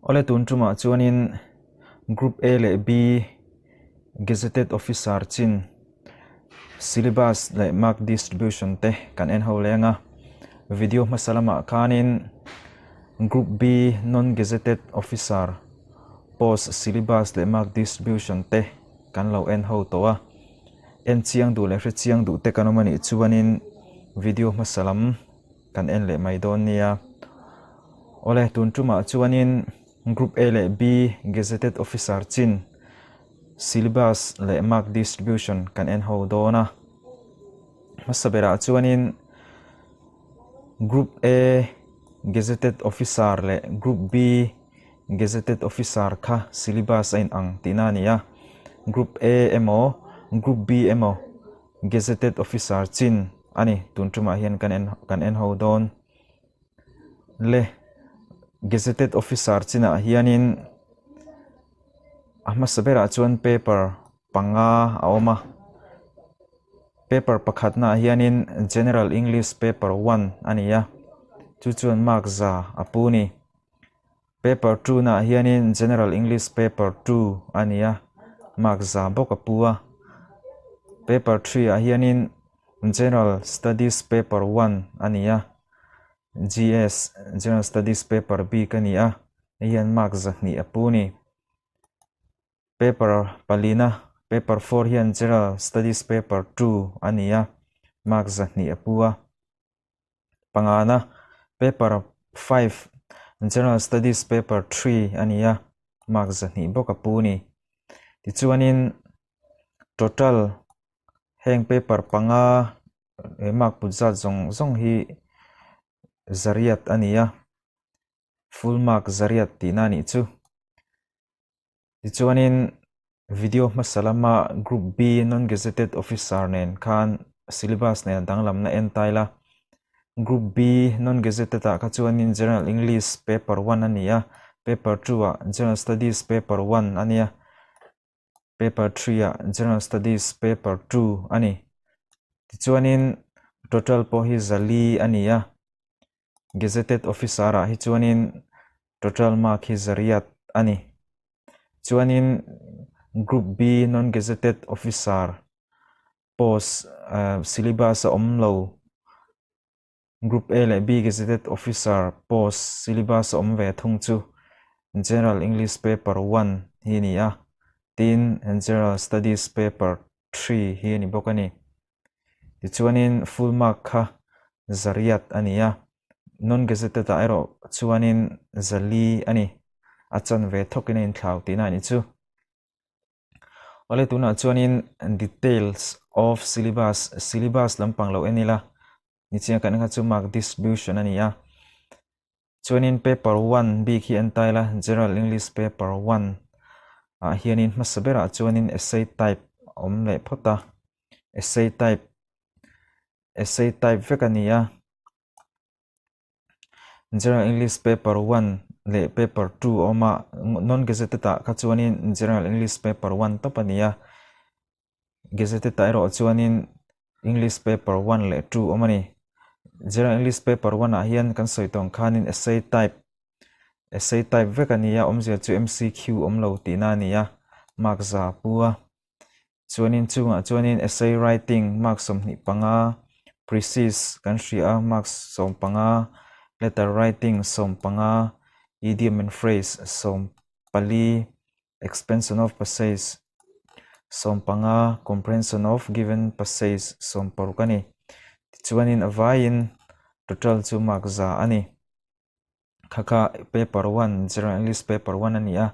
Awle tun tumah chuanin Group A leh B Gazetted Officer chin syllabus leh mark distribution te kan en ho leng a. Video hmasa lamah khanin Group B Non-Gazetted Officer post syllabus leh mark distribution te kan lo en ho tawh a. En chiang duh leh hre chiang duh te kan awm a nih chuanin video hmasa lam kan en leh mai dawn nia. Awle, tun tumah chuanin Group A leh B Gazetted Officer chin syllabus leh mark distribution kan en ho dawn a. Hmasa berah chuanin Group A Gazetted Officer leh Group B Gazetted Officer kha syllabus a inang tihna a ni a. Group A emaw Group B emaw Gazetted Officer chin a ni. Tun tumah hian kan en kan en ho dawn. Le Gazetted Officer chinah hianin a hmasa berah chuan paper panga a awm a. Paper pakhatnaah hianin General English Paper one a ni a, chu chuan mark za a pu ni. Paper 2 naah hianin General English Paper 2 a ni a, mark za bawk a pu a. Paper 3 ah hianin General Studies Paper 1 a ni a, GS, General Studies Paper bik a ni a, hei hian mark zahnih a pu a ni. Paper palina, Paper 4 hian General Studies Paper 2 a ni a, mark zahnih a pu a. Pangana, Paper 5, General Studies Paper 3 a ni a, mark zahnih bawk a pu a ni. Tichuanin total heng paper panga he mark put zat zawng zawng hi zariat a ni a, full mark zariat tihna a nih chu. Tichuanin video hmasa lama Group B Non-Gazetted Officer nen khan syllabus nen danglamna en ta ila. Group B Non-Gazetted ah kha chuanin General English Paper 1 a ni a, Paper 2 ah General Studies Paper 1 a ni a, Paper 3 ah General Studies Paper 2 a ni. Tichuanin total pawh hi zali a ni a, Gazetted Officer ah hi chuanin total mark hi zariat a ni. Chuanin Group B Non-Gazetted Officer post syllabus a awm lo. Group A leh B Gazetted Officer post syllabus a awm ve thung chu General English Paper 1 hi a ni a, tin General Studies Paper 3 hi a ni bawk a ni. Tichuanin full mark kha zariat a ni a, non-gazetted ah erawh chuanin zali a ni. A chanve thawkin a inthlau tihna a nih chu. Awle tunah chuanin details of syllabus, syllabus lampang lo en ila, nichina kan en kha chu mark distribution a ni a. Chuanin paper one bik hi en ta ila, General English paper one ah hianin hmasa berah chuanin essay type a awm leh phawt a, essay type essay type vek a ni a, General English paper one leh paper two a awm a, non gazetted ah kha chuanin General English paper one tawp a ni a. Gazetted ah erawh chuanin English paper 1 leh 2 awm a ni. General English paper 1 ah hian kan sawi tawng khanin essay type essay type vek a ni a, awmzia chu MCQ awm lo tihna a ni a, mark za a pu a. Chuanin chungah chuanin essay writing mark 25, precis kan hria a mark 15, letter writing 15, idiom and phrase 14, Expansion of passage 15, Comprehension of given passage 16 a ni. Tichuanin a vaiin total chu mark za a ni. Kha kha paper 1, General English paper 1 a ni a.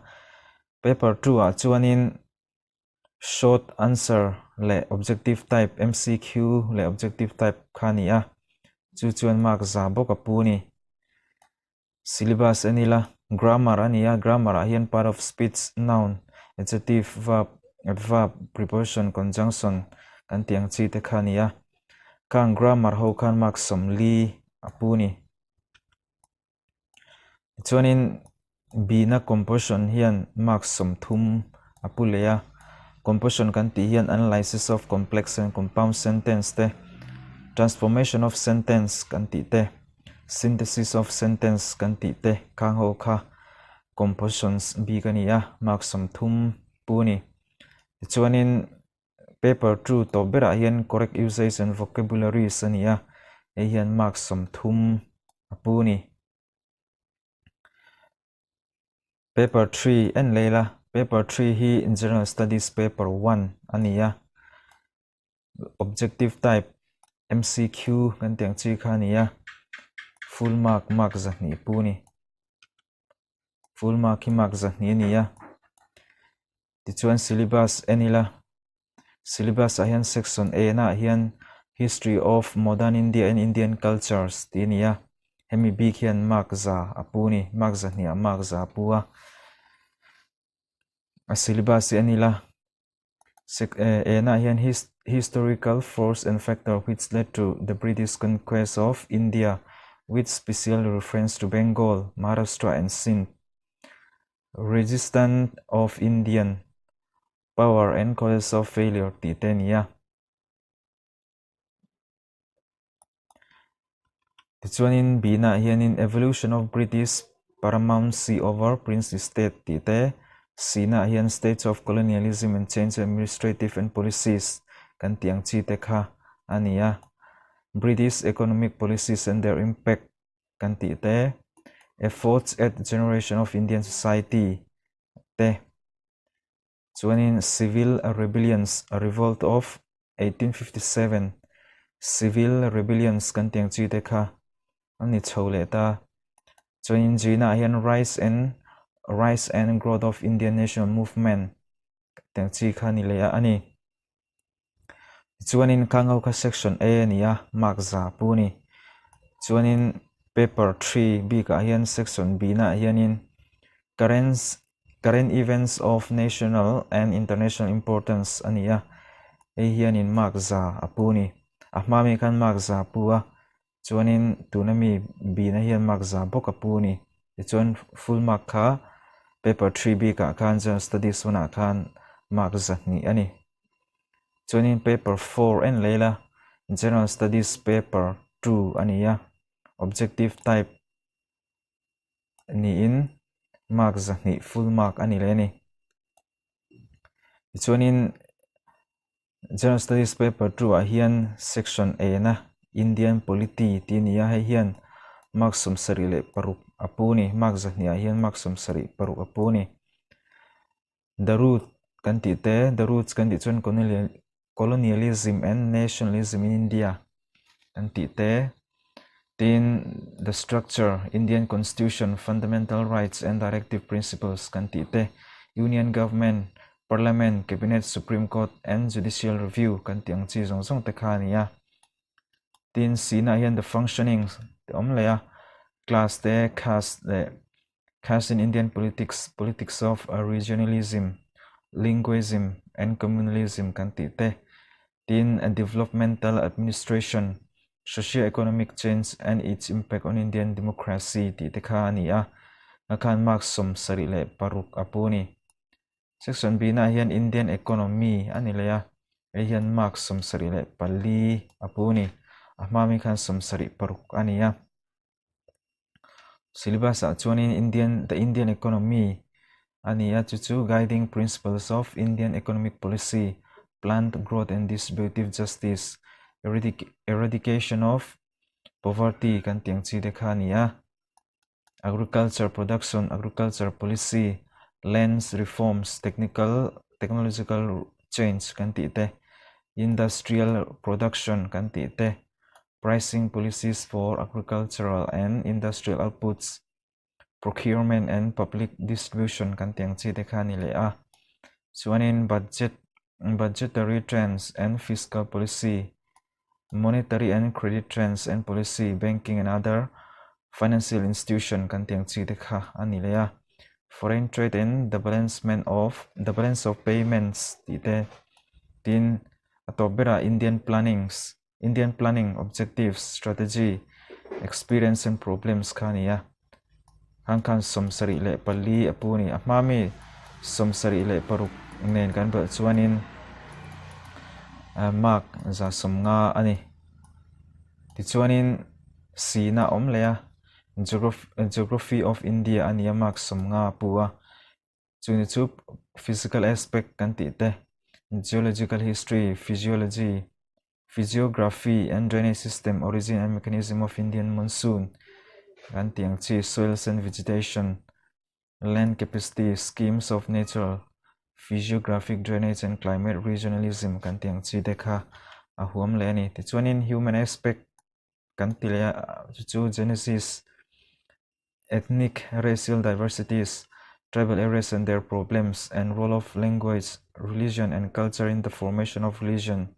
Paper 2 ah chuanin short answer leh objective type MCQ leh objective type kha a ni a. Chu chuan mark za bawk a pu a ni. Syllabus en ila, Grammar a ni a, grammar ah hian part of speech, noun, adjective, verb, adverb, preposition, conjunction kan tih ang chi te kha a ni a. Khang grammar ho khan mark 40 a pu a ni. Tichuanin bihna composition hian mark 30 a pu leh a. Composition kan tih hian analysis of complex and compound sentence te, transformation of sentence kan tih te, Synthesis of sentence kan tih te khang ho kha. Compositions bik a ni a, mark 30 pu a ni. Tichuanin paper 2 tawp berah hian correct usage and vocabularies a ni a, hei hian mark 30 a pu a ni. Paper 3 en lei la, paper 3 hi General Studies paper 1 a ni a, objective type MCQ kan tih ang chi kha a ni a, full mark mark 200 pu a ni. Full mark hi mark 200 a ni a, tichuan syllabus en ila, syllabus ah hian section A na ah hian History of Modern India and Indian Cultures tih a ni a, hemi bik hian mark 100 a pu a ni, mark 200 ah mark 100 a pu a, a syllabus hi en ila. A na hian historical force and factor which led to the British conquest of India with special reference to Bengal, Maharashtra and Sindh. Resistance of Indian power and causes of failure tih te a ni a. Tichuanin B naah hianin Evolution of British Paramountcy over Princely State tih te, C naah hian States of Colonialism and Change Administrative and Policies kan tih ang chi te kha a ni a. British Economic Policies and their Impact kan tih te, Efforts at Generation of Indian Society te. Chuanin Civil Rebellions, Revolt of 1857, Civil Rebellions kan tih ang chi te kha a ni chho leh ta. Chuanin Gina ah hian Rise and Rise and Growth of Indian National Movement tih ang chi kha a ni leh a a ni. Chuanin khang ho kha section A a ni a, mark 100 pu a ni. Chuanin paper 3 bikah hian section B naah hianin current Current events of national and international importance a ni a, hei hianin mark 100 a pu a ni. A hma mi khan mark 100 a pu a, chuanin tuna mi bina hian mark 100 bawk a pu a ni. Tichuan full mark kha paper 3 bikah khan General Studies hunah khan mark 200 a ni. Chuanin paper 4 en leh ila General Studies paper 2 a ni a, objective type niin mark 200 full mark a ni leh a ni. Tichuanin General Studies paper 2 ah hian section A na Indian Polity tih a ni a, hei hian mark 76 a pu a ni, mark 200 ah hian mark 76 a pu a ni. The root kan tih te, the roots kan tih chuan colonialism and nationalism in India kan tih te, tin the structure, Indian Constitution, fundamental rights and directive principles kan tih te, Union Government, Parliament, Cabinet, Supreme Court and Judicial Review kan tih ang chi zawng zawng te kha a ni a. Tin sinah hian the functioning te awm leh a, class te, caste leh Caste in Indian Politics, Politics of Regionalism, Linguism and Communalism kan tih te, tin Developmental Administration, Socio-Economic Change and its Impact on Indian Democracy tih te kha a ni a, a khan mark 76 a pu a ni. Section B naah hian Indian Economy a ni leh a, hei hian mark 74 a pu a ni. A hma mi khan 76 a ni a. Syllabus ah chuanin Indian the Indian Economy a ni a, chu chu Guiding Principles of Indian Economic Policy, Planned Growth and Distributive Justice, Eradication of Poverty kan tih ang chi te kha a ni a. Agriculture Production, Agriculture Policy, Lands Reforms, Technical Technological Change kan tih te, Industrial Production kan tih te, Pricing Policies for Agricultural and Industrial Outputs, Procurement and Public Distribution kan tih ang chi te kha a ni leh a. Chuanin Budget, Budgetary Trends and Fiscal Policy, Monetary and Credit Trends and Policy, Banking and Other Financial Institution kan tih ang chi te kha a ni leh a. Foreign Trade and the Balancement of the Balance of Payments tih te, tin a tawp berah Indian Plannings, Indian Planning, Objectives, Strategy, Experience and Problems kha a ni a. Khang khan 74 a pu a ni. A hma mi 76 nen kan belh chuanin mark 150 a ni. Tichuanin C na a awm leh a. Geography of India a nia mark 50 a pu a. Chuni chu physical aspect kan tih te, geological history, physiology, physiography and drainage system, origin and mechanism of Indian monsoon kan tih ang chi, soils and vegetation, land capacity, schemes of natural physiographic drainage and climate regionalism kan tih ang chi te kha a huam leh a ni. Tichuanin human aspect kan ti leh a, chu chu genesis, ethnic, racial diversities, tribal areas and their problems, and role of language, religion and culture in the formation of religion,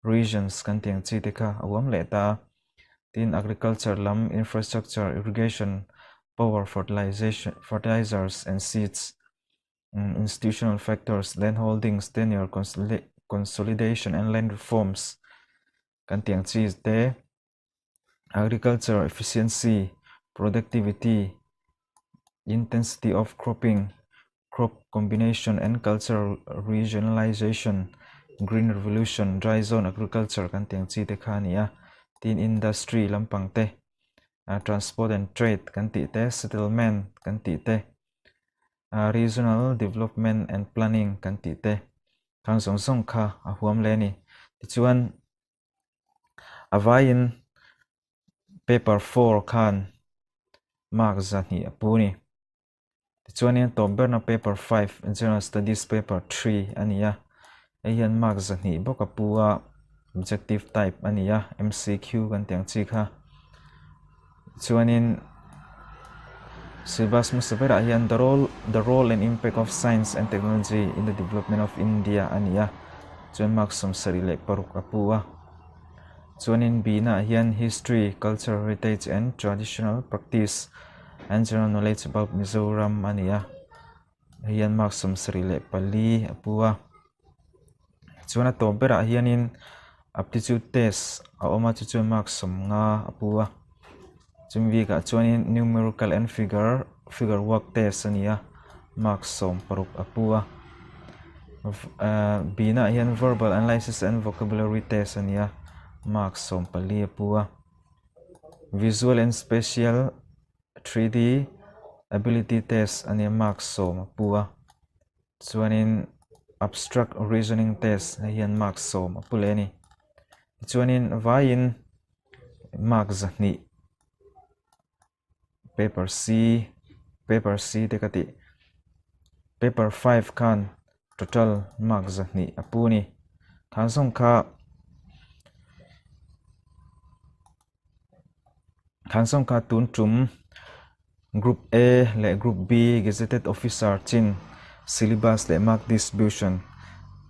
regions kan tih ang chi te kha a huam leh ta a. Tin, agriculture lam, infrastructure, irrigation, power, fertilization, fertilizers and seeds, institutional factors, land holdings, tenure consolidation and land reforms kan tih ang chi te, agriculture efficiency, productivity, intensity of cropping, crop combination and cultural regionalization, green revolution, dry zone agriculture kan tih ang chi te kha a ni a. Tin, industry lampang te, transport and trade kan tih te, settlement kan tih te, regional development and planning kan tih te, khang zawng zawng kha a huam leh a ni. Tichuan, a vaiin paper 4 khan mark 200 a pu a ni. Tichuanin tawp berna paper 5 General Studies paper 3 a ni a, hei hian mark 200 bawk a pu a, objective type a ni a, MCQ kan tih ang chi kha. Chuanin syllabus hmasa berah hian the role the role and impact of science and technology in the development of India a ni a, chuan mark 76 a pu a. Chuanin B naah hian history, culture, heritage and traditional practice and general knowledge about Mizoram a ni a, hei hian mark 74 a pu a. Chuan a tawp berah hianin aptitude test a awm a chu chuan mark 50 a pu a. Chumi bikah chuanin numerical and figure figure work test a ni a, mark 60 a pu a. B naah hian verbal analysis and vocabulary test a ni a, mark 14 a pu a. Visual and spatial 3D ability test a ni a, mark 10 a pu a. Chuanin abstract reasoning test hei hian mark 10 a pu leh a ni. Tichuanin vaiin mark 200 paper C paper C te ka tih paper 5 khan total mark 200 a pu a ni. Khan zawng kha khan zawng kha tun tum Group A leh Group B Gazetted Officer chin syllabus leh mark distribution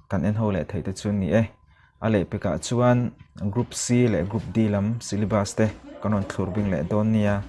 kan en ho leh theih te chu ni e. A lehpekah chuan Group C leh Group D lam syllabus te kan rawn thlur bing leh dawn nia.